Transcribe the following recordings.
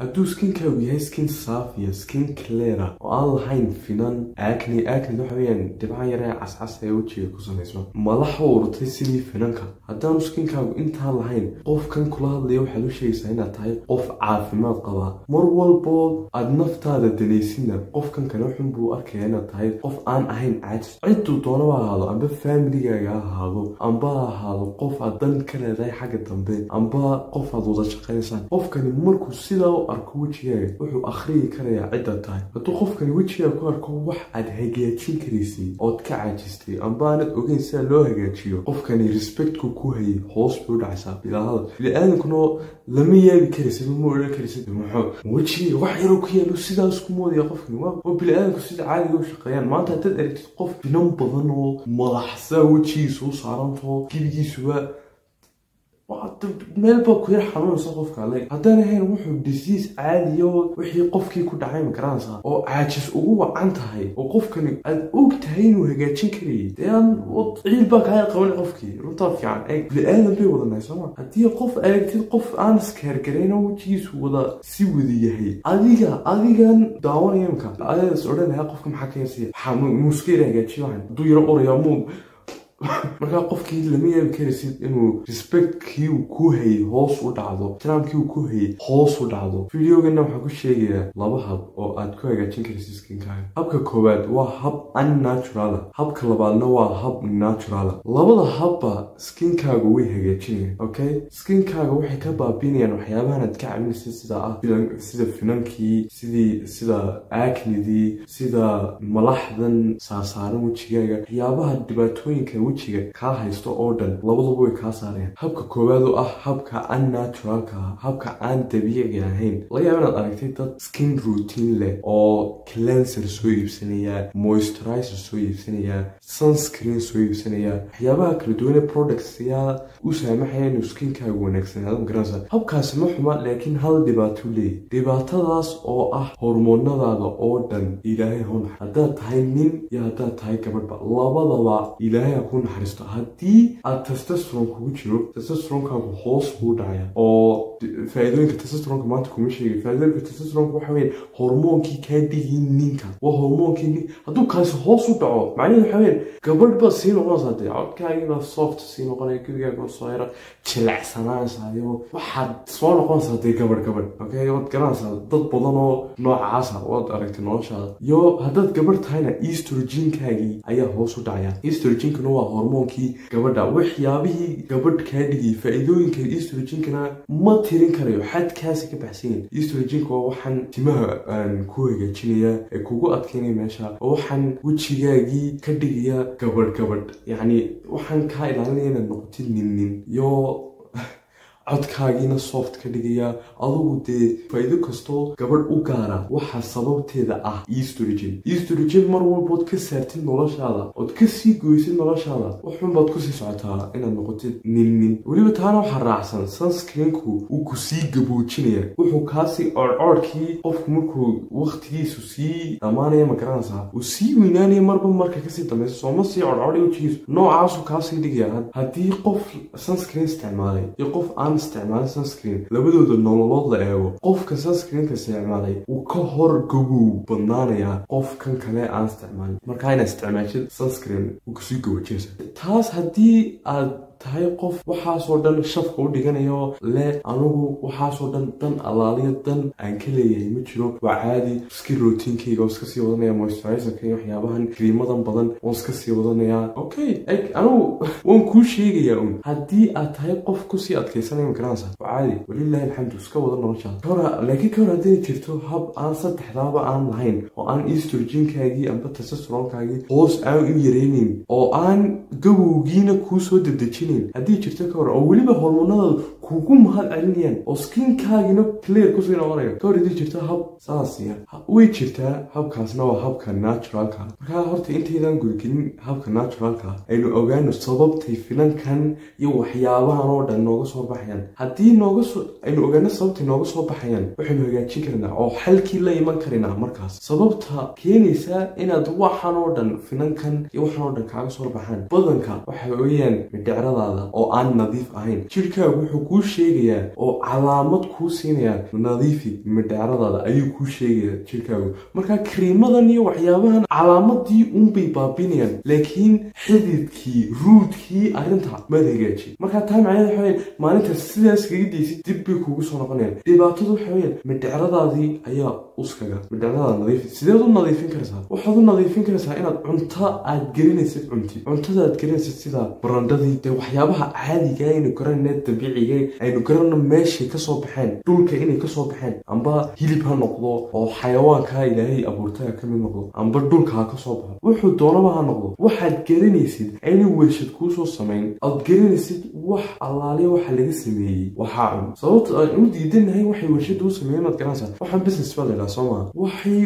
Hadduu skinkaagu yahay skin saafiya, skin clear ah oo aan lahayn finan, acne, acne waxa weeyaan dhibcan yare cascas ee wejiga ku samaysma, malaxa urtay sidii finanka, haddaanu skinkaagu intaan lahayn, qofkan kula hadlaya waxaad u sheegaysaa inaad tahay qof caafimaad qabaa. Mar walbood aad naftaada danaysidna, qofkan kale xun buu arkaya inaad tahay qof aan ahayn caajis. Cidduu doonaba ha ahaado, amba familigaaga ha ahaado, amba ha ahaado qof aad dan ka leedahay xagga dambe, amba qof aad wada shaqaynaysaan, qofkani markuu sidaa u arko wejigaaga, wuxuu akhriyi karayaa ciddaad tahay. Hadduu qofkani wejigaaga ku arko wax aad hagaajin karaysay ood ka caajistay, amba aanad ogeyn sida loo hagaajiyo, qofkani respectku ku hayay hoos bay u dhacaysaa bilaa hadal. Bini-aadankuna lama yaabi karaysid, ma odhan karaysid muxuu wejigayga wax yaroo ku yaalo sidaas ku moodaya qofkani. Waa bini-aadanku sida caadiga u shaqeeyaan. Maanta haddaad aragtid qof finan badan oo madaxsaa wejigiisa u saarantaho, gebigiisuba meel baa ku yar xanuunaysa qofka ale, haddaan ahayn wuxuu disease caadiyo wixii qofkii ku dhacay, ma garanaysaa, oo caajis ugu wacan tahay, oo qofkani aad og tahay inuu hagaajin karayay, dee aan ciil baa kaa qaban qofkii. Runtaa fiican, eeg, bini-aadan bay wadanahay, sooma? Haddii qof aragtid qof aan iskeergarayn oo wejigiisu wada si wada yahay, adiga adigan daawanaya imka adaas odhan lahaa, qofka maxaa ka yarsiya, maxaa muuska yara hagaajiyo waxan hadduu yaro oraya muu. Markaa qofkii lama yaabi karaysid inuu respectkii uu ku hayay hoos u dhacdo, ixtiraamkii uu ku hayay hoos u dhacdo. Videogana waxaan ku sheegayaa laba hab oo aad ku hagaajin karaysid skinkaaga. Habka koowaad waa hab unnatural ah, habka labaadna waa hab natural ah. Labada habba skinkaaga way hagaajinayaan. Okay, skinkaaga waxay ka baabiinayaan waxyaabahan aad ka cabinaysid, sida ah sida finankii, sidii sida acnedii, sida malaxdan saarsaaran wejigaaga, waxyaabaha dhibaatooyinka wejiga kaa haysto oo dhan, labaduba way kaa saarayaan. Habka koowaad oo ah habka unnaturalka ah, habka aan dabiiciga ahayn, laga yaaba inaad aragtay dad skin routine leh oo cleanser soo iibsanaya, moisturizer soo iibsanaya, sunscreen soo iibsanaya, waxyaabaha kala duwan ee products yaa u saamaxaya inuu skinkaagu wanaagsanaado, ma garanaysaa? Habkaasi ma xuma, laakiin hal dhibaato leeyahy, dhibaatadaas oo ah hormoonadaada oo dhan Ilaahay ha u naxariisto. Haddaad tahay nin iyo haddaad tahay gabadhba, labadaba Ilaahay ha ku naxariisto. Haddii aad testosterone kugu jiro, testosteronekaagu hoos buu dhacaya. Oo faa'iidooyinka testosteronka maanta kuma sheegay. Faa'iidooyinka testosteronka waxa weeye hormoonkii kaa dhigay ninka, waa hormoonkii nin. Hadduu kaasi hoos u dhaco, macnaheedu waxa weeye gabadh baad sii noqonaysaa, dee codkaagii baa soft sii noqonaya, gebigaaga soo yara jilecsanaanaysayo, waxaad soo noqonaysaa dee gabadh gabadh. Okay, waad garanaysaa dad badan oo noocaasa waad aragtay noloshaada. Iyo haddaad gabadh tahayna, estrogenkaagii ayaa hoos u dhacaya. Estrogenkuna waa hormoonkii gabadha, waxyaabihii gabadh kaa dhigayay. Faa'iidooyinka estrogenkana ma tirin karayo, xadkaasi ka baxsan yihin. Estrogenka waa waxaan timaha aan ku hagaajinaya ee kugu adkeynaya meesha, oo waxaan wejigaagii ka dhigaya gabadh gabadh, yacni waxaan kaa ilaalinaya inaad noqotid nin nin, iyo codkaagiina soft ka dhigaya. Adugu dee faa'iido kastoo gabadh u gaara waxaa sababteeda ah estrogen. Estrogen mar walbood ka saartid noloshaada ood ka sii goysid noloshaada, wuxuunbaad kusii socotaa inaad noqotid nin nin. Weliba taana waxaa raacsan sunscreenku wuu ku sii gaboojinaya, wuxuu kaasii coodcoodhkii qofku markuu waqtigiisu sii dhammaanaya, ma garanaysaa, uu sii weynaanaya marba marka kasii dambaysa, sooma sii codcoodhay wejigiisu, noocaasuu kaasii dhigaya. Haddii qof sunscreen isticmaalay iyo qof aan isticmaalin sunscreen labadooda nololood la eego, qofka sunscreenka isticmaalay wuu ka hor gabow badnaanayaa qofkan kale aan isticmaalin. Markaa inaad isticmaashid sunscreen wuu kusii gaboojinaysa taas. Haddii aad tahay qof waxaasoo dhan shafka u dhiganayo le, anigu waxaasoo dhan dan allaaliya dan aan ka leeyahay ma jiro, waa caadi, skin routinekayga oo iska sii wadanaya, moisturizerka iyo waxyaabahan kriimadan badan oon iska sii wadanayaa, okay, eg, anigu waan kuu sheegayaa un, haddii aad tahay qof kusii adkaysanaya, ma garanaysaa, waa caadi, walilahi alxamdu, iska wada noloshaada kahor. Laakiin kahor hadday jirto hab aan saddexdaaba aan lahayn, oo aan estrogenkaagii amba testosteronekaagii hoos aan u yareynayn, oo aan gabowgiina kuu soo dedejinayn haddii jirto ka hor, oo weliba hormoonadaadu kugu mahad celinayaan oo skinkaagina clear kusii noqonayo, ka hor haddii jirto hab saasiya, way jirtaa. Habkaasna waa habka naturalka. Markaa horta intaydan gudgelin habka naturalka, aynu ogaano sababtay finankan iyo waxyaabahan oo dhan nooga soo baxayaan. Haddii nooga soo aynu ogaano sababtay nooga soo baxayaan, waxaynu hagaajin karnaa oo xalkii la iman karinaa. Markaas sababta keenaysa inaad waxan oo dhan, finankan iyo waxan oo dhan kaaga soo baxaan badanka, waxa weeyaan mindhicradaada oo aan nadiif ahayn. Jirkaagu wuxuu kuu kuu sheegayaa oo calaamad kuu siinayaa nadiifi mindhicradaada ayuu kuu sheegayaa jirkaagu. Marka kriimadan iyo waxyaabahan calaamadii unbay baabinayaan, laakiin xididkii rootkii arrinta maad hagaajin. Marka taa macnaheed waxa weeyaan maalinta sidaas kaga daysid dib bay kugu soo noqonayaan. Dhibaatadu waxa weeyaan mindhicradaadii ayaa uskaga. Mindhicradaada nadiifi. Sideed u nadiifin karaysaa? Waxaad u nadiifin karaysaa inaad cunto aad gelinaysid cuntid, cuntada aad gelinaysid sida barandhadii, dee waxyaabaha caadiga aynu garanayna, dabiiciga aynu garanno, meeshay kasoo baxeen, dhulka inay kasoo baxeen, amba hilib ha noqdo oo xayawaanka Ilaahay abuurtay ha ka mid noqdo, amba dhulka ha kasoo baxo, wuxuu doonaba ha noqdo. Waxaad garanaysid aynay warshad kuusoo samayn, aad garanaysid wax allaaliya waxa laga sameeyey, waxaa cun. Sababta aan u diidanahay waxay warshadda u sameeyeen maad garanaysaa? Waxaan business baa la yidhaha, soo maha?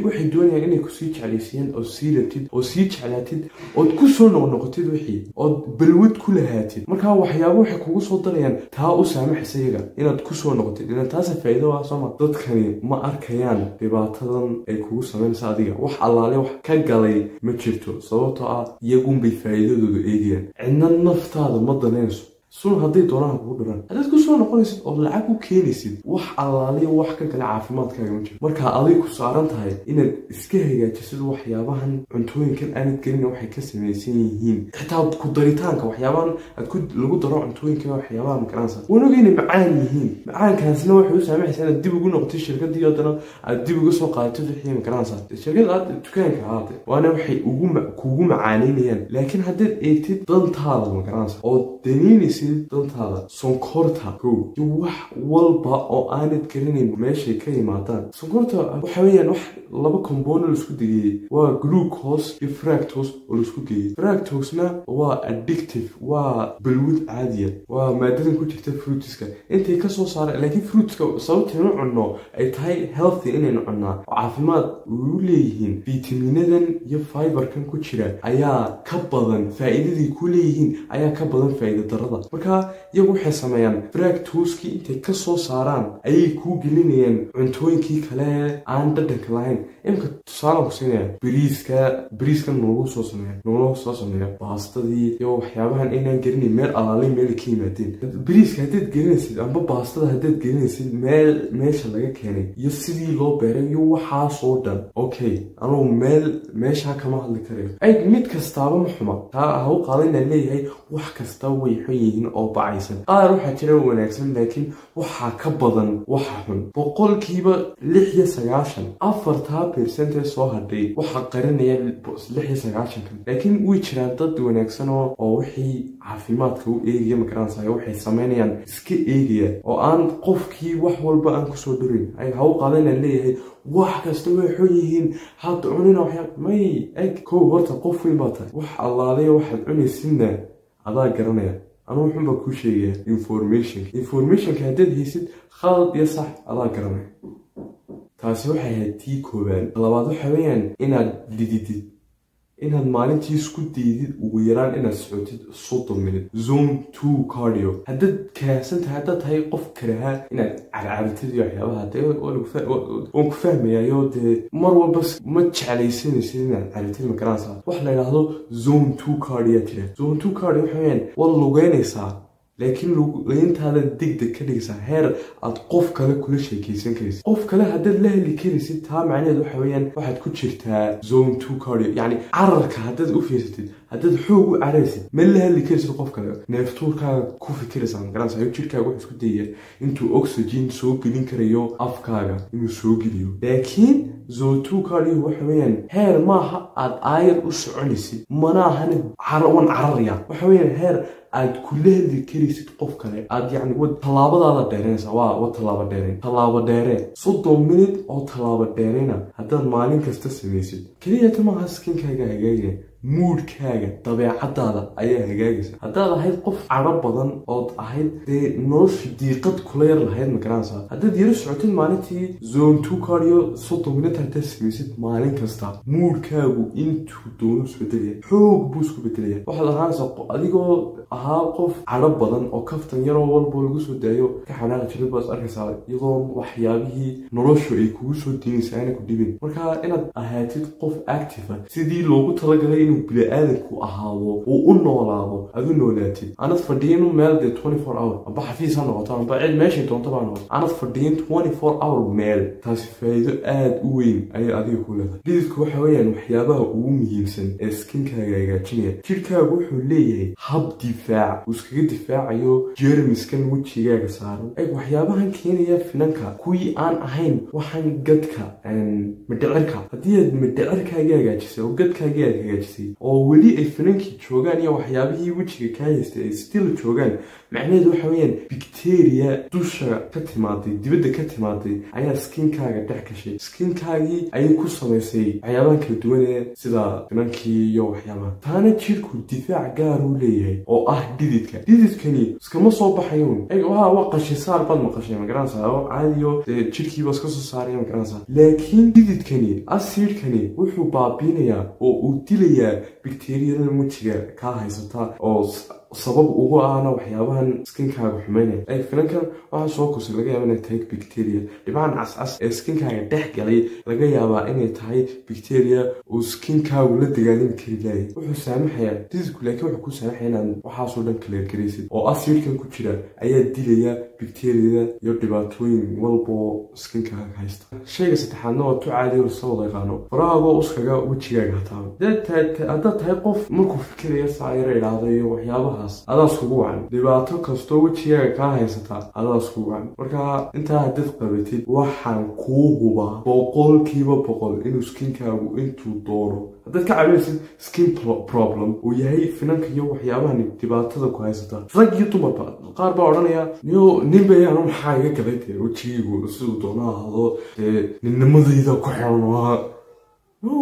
Waxay doonayaan inay kusii jeclaysiiyaan oo sii rabtid oo sii jeclaatid ood ku soo noqnoqotid wixii ood balwad ku lahaatid. Marka waxyaabo waxay kugu soo darayaan taa u saamaxaysa iyaga inaad ku soo noqotid, ilan taasa faa'iido ah, soo ma? Dadkani ma arkayaan dhibaatadan ay kugu samaynaysa adiga. Wax allaale wax ka galay ma jirto, sababtoo ah iyagunbay faa'iidadooda eegayaan. Cidna naftaada ma danaynayso. Sun hadday doonaan kugu dhiraan, haddaad ku soo noqonaysid ood lacag u keenaysid, wax allaaliya wax ka gala caafimaadkaaga ma jiro. Marka aday ku saaran tahay inaad iska hagaajisid waxyaabahan cuntooyinkan aanad gelin waxay ka samaysan yihiin, xitaa ku daritaanka waxyaabahan aad ku lagu daro cuntooyinka, waxyaabaha makaranaysa waan oga inay macaan yihiin. Macaankaasna waxay u saamaxaysaa inaad dib ugu noqotid shirkadii, haddana aad dib uga soo qaadatid wixii makaranaysa shirkad aad dukaanka ahaate, waana waxay ugu kugu macaanaynayaan. Laakiin haddaad eegtid dantaada makaranaysa oo danaynaysid dantaada, sonkorta kow iyo wax walba oo aanad garanayn meeshay ka yimaadaan. Sonkorta waxa weeyaan wax laba component laisku degeyey, waa glucose iyo fructose oo laisku geeyey. Fructosena waa addictive, waa balwad caadiya, waa maadadan ku jirta fruitska intay kasoo saareen. Laakiin fruitska sababtaynu cunno ay tahay healthy inaynu cunnaa oo caafimaad uu leeyihiin, fitaminadan iyo fiberkan ku jira ayaa ka badan faa'iidadii ku leeyihiin, ayaa ka badan faa'iida darrada. Marka iyagu waxay sameeyaan fructoskii intay kasoo saaraan ayay kuu gelinayaan cuntooyinkii kale aan dhadhanka lahayn. Imika tusaalaan ku siinaya bariiska. Bariiska noogu soo sameeya, nooloo soo sameeya baastadii iyo waxyaabahan aynaan gelinayn meel alaalay meel ka yimaadeen. Bariiska haddaad gelinaysid amba baastada haddaad gelinaysid meel meesha laga keenay iyo sidii loo beeray iyo waxaasoo dhan, okay, anugu meel meeshaa kama hadli karayo. Ay mid kastaaba ma xuma, taa ha u qaadan leeyahay wax kasta way xun yihiin oo bacaysan. Qaar waxaa jira wanaagsan, laakiin waxaa ka badan waxa xun 96%. 4% ee soo hadhay waxaa qarinaya 96-kan. Laakiin way jiraan dad wanaagsan oo wixii caafimaadka u eegaya magaranaysa waxay samaynayaan iska eegaya oo aan qofkii wax walba aan kusoo dhurin. Ay ha u qaadan leeyahay wax kasta way xun yihiin, hadda cunina waxyaa may eg. Kow horta qof weyn baa tahay, wax allaalaya waxaad cunaysidna adaa garanaya. Anugu wuxuun baa kuu sheegaya informationka haddaad haysid khalad iyo sax adaa garanaya. Taasi waxay ahayd tii koowaad. Labaad waxa weeyaan inaad dhididid, inaad maalintii isku daydid ugu yaraan inaad socotid 30 minute zone 2 cardio. Haddaad karaahsan tahay, haddaad tahay qof karaha inaad carcaritid iyo waxyaabaha, dee waan ku fahmayayo, dee mar walba ma jeclaysanaysid inaad caritid, ma garanaysaa? Wax la yidhaahdo zone 2 cardio jira. Zone 2 cardio waxa weeyaan waad lugeynaysaa, laakiin lugeyntaada degdeg ka dhigaysaa heer aad qof kale kula sheekaysan karaysid. Qof kale haddaad la heli karaysid, taa macnaheed waxa weeyaan waxaad ku jirtaa zone 2 cardio. Yacni cararka haddaad u fiirsatid, haddaad xoog u cararaysid, ma la heli karaysid qof kale, neeftuurkaaga ku fikiraysaa, ma garanaysaa? Jirkaaga wuxuu isku dayaya intuu oxygen soo gelin karayo afkaaga inuu soo geliyo. Laakiin zone 2 cardio waxa weeyaan heer maaha aad aayar u soconaysid, mana ahana wan cararaya, waxa weeyaan heer aad kula heli karaysid qof kale, aad yacni tallaabadaada dheereynaysa. Waa tallaabo dheereyn, tallaabo dheeree 30 minute oo tallaabo dheereyna haddaad maalin kasta samaysid, keliya tamaha skinkaaga hagaagaya, moodkaaga, dabeecadaada ayaa hagaagaysa. Haddaad ahayd qof cadho badan ood ahayd dee nolosha diiqad kula yar lahayd, ma garanaysaa? Haddaad yaro socotid maalintii zone 2 cardio 30 minute haddaad samaysid maalin kasta, moodkaagu intuu doono isbedelaya, xoog buu isku bedelaya. Waxaad ahaanaysaa adigoo ahaa qof cadho badan oo kaftan yaroo walbo lagu soo daayo ka xanaaqi jiray baad arkaysaa iyadoon waxyaabihii noloshu ay kugu soo diinaysa aanay ku dhibin. Marka inaad ahaatid qof active ah sidii loogu talagalay inuu inuu bini-aadanku ahaado uu u noolaado, aad u noolaatid, aanad fadhiyin meel dee 24 hour, amba xafiis ha noqoto amba cid meeshay doonto baa noqoto, aanad fadhiyin 24 hour meel. Taasi faa'iido aad u weyn ayay adiga ku leedahay. Dhididku waxa weeyaan waxyaabaha ugu muhiimsan ee skinkaaga hagaajinaya. Jidhkaagu wuxuu leeyahay hab difaac uu iskaga difaacayo jeermiskan wejigaaga saaran. Eg, waxyaabahan keenaya finanka kuwii aan ahayn waxaan gadka midhicirka. Haddii aad midhicirkaagii hagaajisay oo gadkaagii aad hagaajisay oo weli ay finankii joogaan iyo waxyaabihii wejiga kaa haystay ay still joogaan, macnaheedu waxa weeyaan bacteria dusha ka timaaday, dibadda ka timaaday ayaa skinkaaga dhex gashay, skinkaagii ayay ku samaysay waxyaabahan kala duwan ee sida finankii iyo waxyaabaha. Taana jidhku difaac gaar uu leeyahay oo ah dhididka. Dhididkani iskama soo baxayuun. Waa qashisaar baad maqashay, magaranaysaa, oo caadiyo dee jidhkiiba iska soo saaraya, magaranaysaa, laakiin dhididkani asiidhkani wuxuu baabiinayaa oo uu dilayaa bakteeriyadan wejiga kaa haysata oo sabab ugu ahna waxyaabahan skinkaaga xumeynaya. Ay finankan waxaa soo kusay laga yaaba inay tahay bacteria, dhibcahan cascas ee skinkaaga dhex galay laga yaabaa inay tahay bacteria uu skinkaagu la dagaalami kari laayay. Wuxuu saamaxayaa dhididku, laakiin wuxuu ku saamaxaya inaad waxaasoo dhan clear garaysid, oo asiidhkan ku jira ayaa dilaya bacteriyada iyo dhibaatooyin walboo skinkaaga haysta. Shayga saddexaadna waa tu caadi oo lasoo wada yaqaano: farahaagoo uskaga wejigaaga hataaba. Haddaad tahay qof markuu fikiraya saayara idhaahdo iyo waxyaabahaas, adaa iskugu wacan. Dhibaato kastoo wejigaaga kaa haysataa adaa iskugu wacan. Marka intaa haddaad qabatid, waxaan kuu hubaa 100% inuu skinkaagu intuu doono, haddaad ka caawinaysid skin problem uu yahay finanka iyo waxyaabahan dhibaatada ku haysata, rag iyo dumarba. Qaar baa odhanaya, niyo nin bayanu maxaa iga galay dee, wejigaygu siduu doono ahaado, dee ninnimadayda ku xiran. Waa no,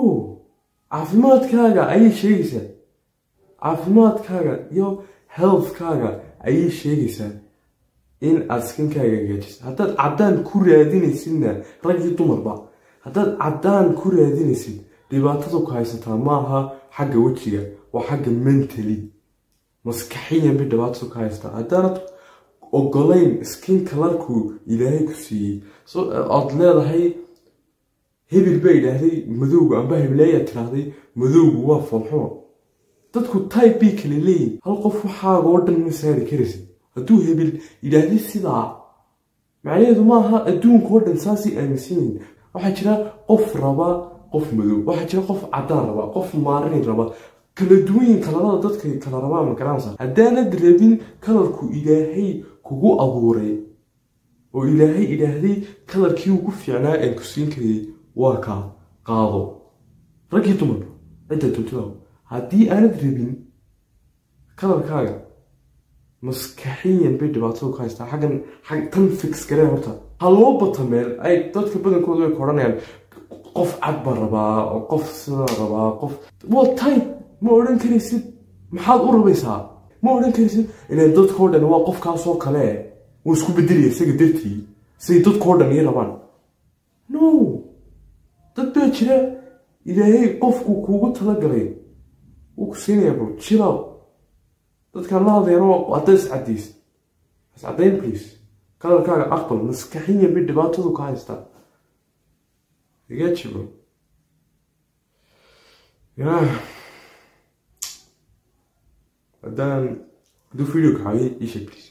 caafimaadkaaga ayay sheegaysaa, caafimaadkaaga iyo healthkaaga ayay sheegaysaa in aad skinkaaga hagaajiso. Haddaad caddaan ku raadinaysidna, rag iyo dumarba, haddaad caddaan ku raadinaysid, dhibaatada ku haysataa maaha xagga wejiga, waa xagga mentally, maskaxiyan bay dhibaatada ku haysataa. Haddaanad ogolayn skin colorku Ilaahay ku siiyey, so aad leedahay hebel baa idhaahday madowga, amba hebleeyaa tiraahday madowgu waa foolxumo, dadku type bay kala leeyihin, hal qof waxaaga oo dhan ma saari karaysid. Hadduu hebel yidhaahday sidaa, macnaheedu maaha adduunka oo dhan saasay aaminsan yihiin. Waxaa jira qof raba qof madow, waxaa jira qof caddaan raba, qof maarin raba, kala duwan yihin kalarada dadka kala rabaa, ma garanaysaa? Haddaanad rabin kalarku Ilaahay kugu abuuray oo Ilaahay idhaahday kalarkii ugu fiicnaa aan ku siin karayay waa kaa, qaado, raggii dumarba cidda doontada, haddii aanad rabin kalarkaaga, maskaxiyan bay dhibaatada ku haystaa xaggan. Xag tan fix garee horta. Ha loo bato meel ay dadka badankoodu way ku odhanayaan qof cad baan rabaa oo qof sidaa rabaa, qof waa type. Ma odhan karaysid maxaad u rabaysaa, ma odhan karaysid ilaan dadkoo dhan waa qofkaasoo kale, wuu isku bedelaya isaga dartii siday dadkoo dhan ii rabaan. No, dad baa jira Ilaahay qofku kuugu talagalay wuu ku siinaya. Bro, chill out. Dadkaan la hadlayana waa haddaad iscadaysid, iscadayn please, kalarkaaga aqbal. Maskaxiyan bay dhibaatadu ka haystaa, hagaaji, bro. Yeah, haddaan hadduu video kacaawiyay ii sheeg please.